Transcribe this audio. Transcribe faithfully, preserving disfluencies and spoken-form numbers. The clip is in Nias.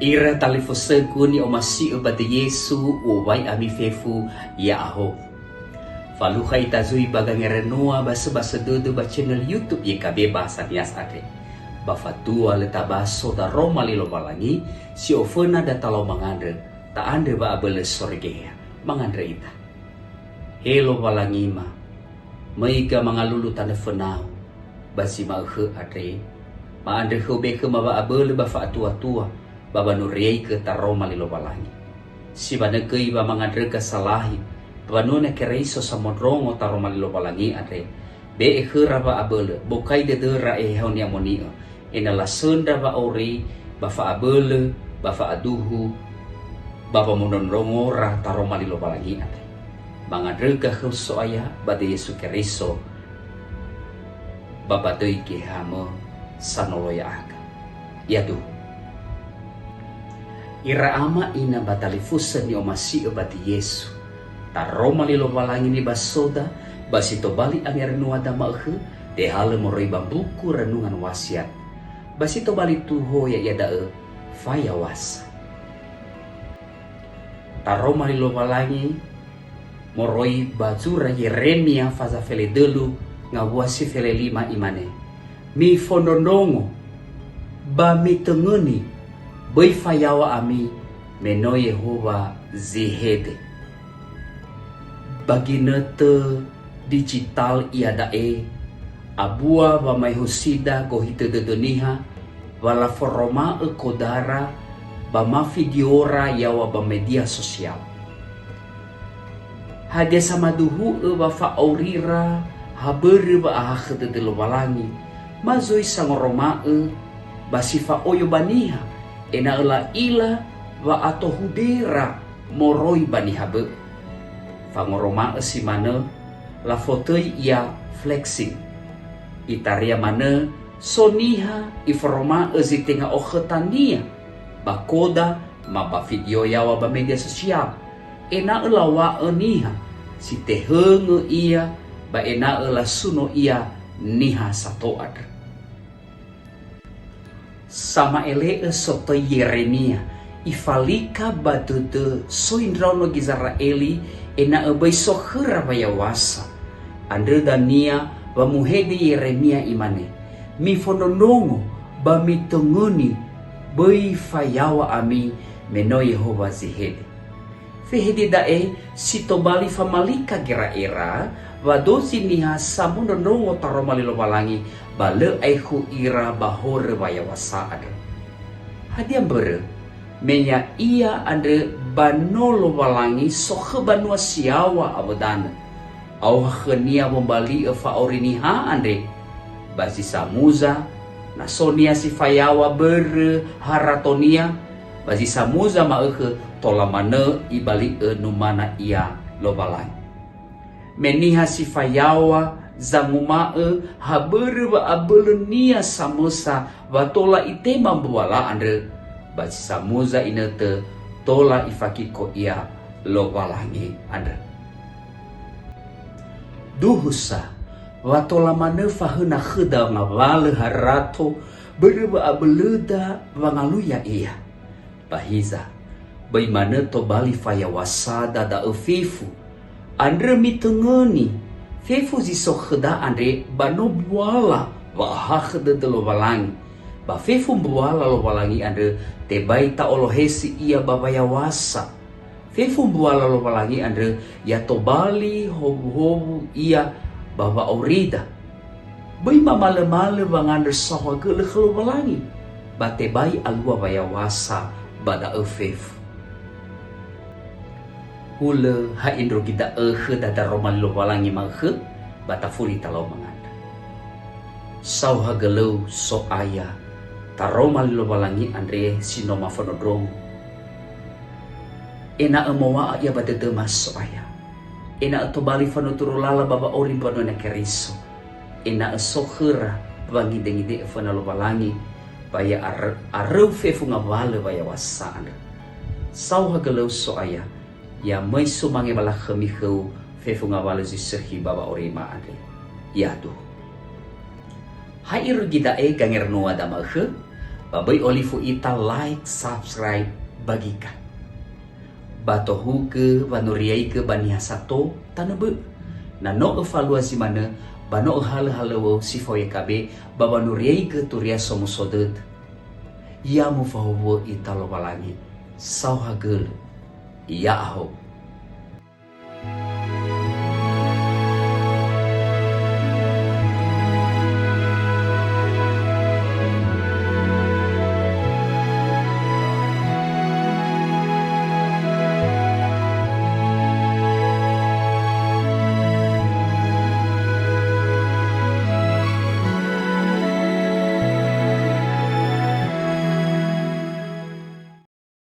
Ira talifusögu ni'omasi'ö ba döi Yesu, u'owai ami fefu ya'ahowu. Falukha ita zui ba gangerenoa ba söbasö dödö ba channel YouTube Y K B Bahasa Nias andre. Ba fatua lö tabaso daroma li Lowalangi, si oföna datalau mangandrö, ta'andrö wa'abölö sore Geheha, mangandrö ita. He Lowalangima, möiga mangalulu tanö fönau, ba zi ma'ökhö andre, ma'andrö khöu be khöma wa'abölö ba fa'atuatua, ba wanuriaigö taroma li Lowalangi. Simanö göi wa mangandröga salahi, wanua Keriso samondrongo taroma li Lowalangi andre, be'e khöra wa'abölö, bokai dödöra Eheha Ni'amoni'ö, ena'ö lasöndra wa'auri ba fa'abölö, ba fa'aduhu, ba wamondrondrongora taroma li Lowalangi andre. Mangandröga khöu So'aya ba döi Yesu Keriso, ba ba döi Geheha-Mö sanolo ya'aga. Yaduhu. Ira ama ina ba talifusö ni'omasi'ö ba döi Yesu, taroma li Lowalangi nibasoda, ba si tobali angerenoada ma'ökhö, tehalö moroi ba mbuku Renungan Wasiat, ba si tobali tuho ya'ia da'ö fayawasa. Taroma li Lowalangi moroi ba zura Yeremia faza feledölu ngawua si felelima imane, "Mifondrondrongo, ba mitöngöni, böi fayaŵa ami, me no Yehowa zi hede." Ba ginötö digital iada'e, abua wamaehusida gohitö dödö niha, wa laforoma'ö kodara ba mafidiora yaŵa ba media sosial. Hadia samaduhu'ö wa fa'aurira ha börö wa'ahakhö dödö Lowalangi, ma zui sangoroma'ö ba si fa'oyo ba niha, ena'ö la'ila wa'atohudera moroi ba niha bö'ö. Fangoroma'ö si manö, lafotöi ia flexing. Itaria manö, so niha iforoma'ö zi tenga okhötania ba koda ma ba fidio yaŵa ba media sosial, ena'ö laŵa'ö niha si tehöngö ia ba ena'ö lasuno ia niha sato andrö. Sama'ele'ö sotöi Yeremia, ifalika ba dödö soi ndraono Gizera'eli ena'ö böi so khöra wayawasa. Andrö dania wa muhede Yeremia imane, "Mifondrondrongo ba mitöngöni, böi fayaŵa ami, me no Yehowa zi hede." Fehede da'e si tobali famalika gera'era, wa dozi niha samondrondrongo taroma li Lowalangi, ba lö aekhu ira ba horö wayawasa andrö. Hadia mbörö? Me ya'ia andrö ba no Lowalangi sokhö banua si yaŵa awö danö. Aoha khönia wombali'ö fa'auri niha andre, ba zi samuza, na so niha si fayaŵa börö haratonia, ba zi samuza ma'ökhö tola manö ibali'ö numana ia Lowalangi. Me niha si fayaŵa zanguma'ö ha börö wa'abölönia samösa wa tola itema mbuala andrö, ba zi samuza inötö tola ifakiko ia Lowalangi andrö. Duhu sa, wa tola manö fahöna khöda ngawalö harato börö wa'abölöda wangalui ya'ia. Ba hiza, böi manö tobali fayawasada da'ö fefu. Andrö mitöngöni, fefu zi so khöda andre ba no mbuala wa'ahakhö dödö Lowalangi. Ba fefu mbuala Lowalangi andrö tebai ta'olohesi ia ba wayawasa. Fefu mbuala Lowalangi andrö ya tobali howuhowu ia ba wa'aurida. Böi mamalömalö wangandrö saohagölö khö Lowalangi, ba tebai alua wayawasa ba da'ö fefu. Hulö ha indrugi da'ö khöda daroma li Lowalangi ma'ökhö, ba tafuli talau mangandrö. Saohagölöu So'aya, taroma li Lowalangi andre si no mafondrondrongo. Ena'ö mowa'a ia ba dödöma So'aya. Ena'ö tobali fanuturu lala ba wa'auri mbanua Keriso. Ena'ö so khöra wangidengide'ö föna Lowalangi, ba ya arö-, aröu fefu ngawalö wayawasa andrö. Saohagölöu So'aya, ya möi sumange walakhömi khöu fefu ngawalö zi sökhi ba wa'aurima andre. Yaduhu. Ha irugi da'e gangernoa dama'ökhö, Ba böi olifu ita like, subscribe, bagikan. Ba tohugö wanuriaigö ba niha sato tanö bö'ö. Na no öfalua zi manö, ba no öhalöhalöwö si fao Y K B, ba wanuriaigö Turia Somuso Dödö. Ya mufahowu'ö ita Lowalangi, saohagölö. Ya'ahowu.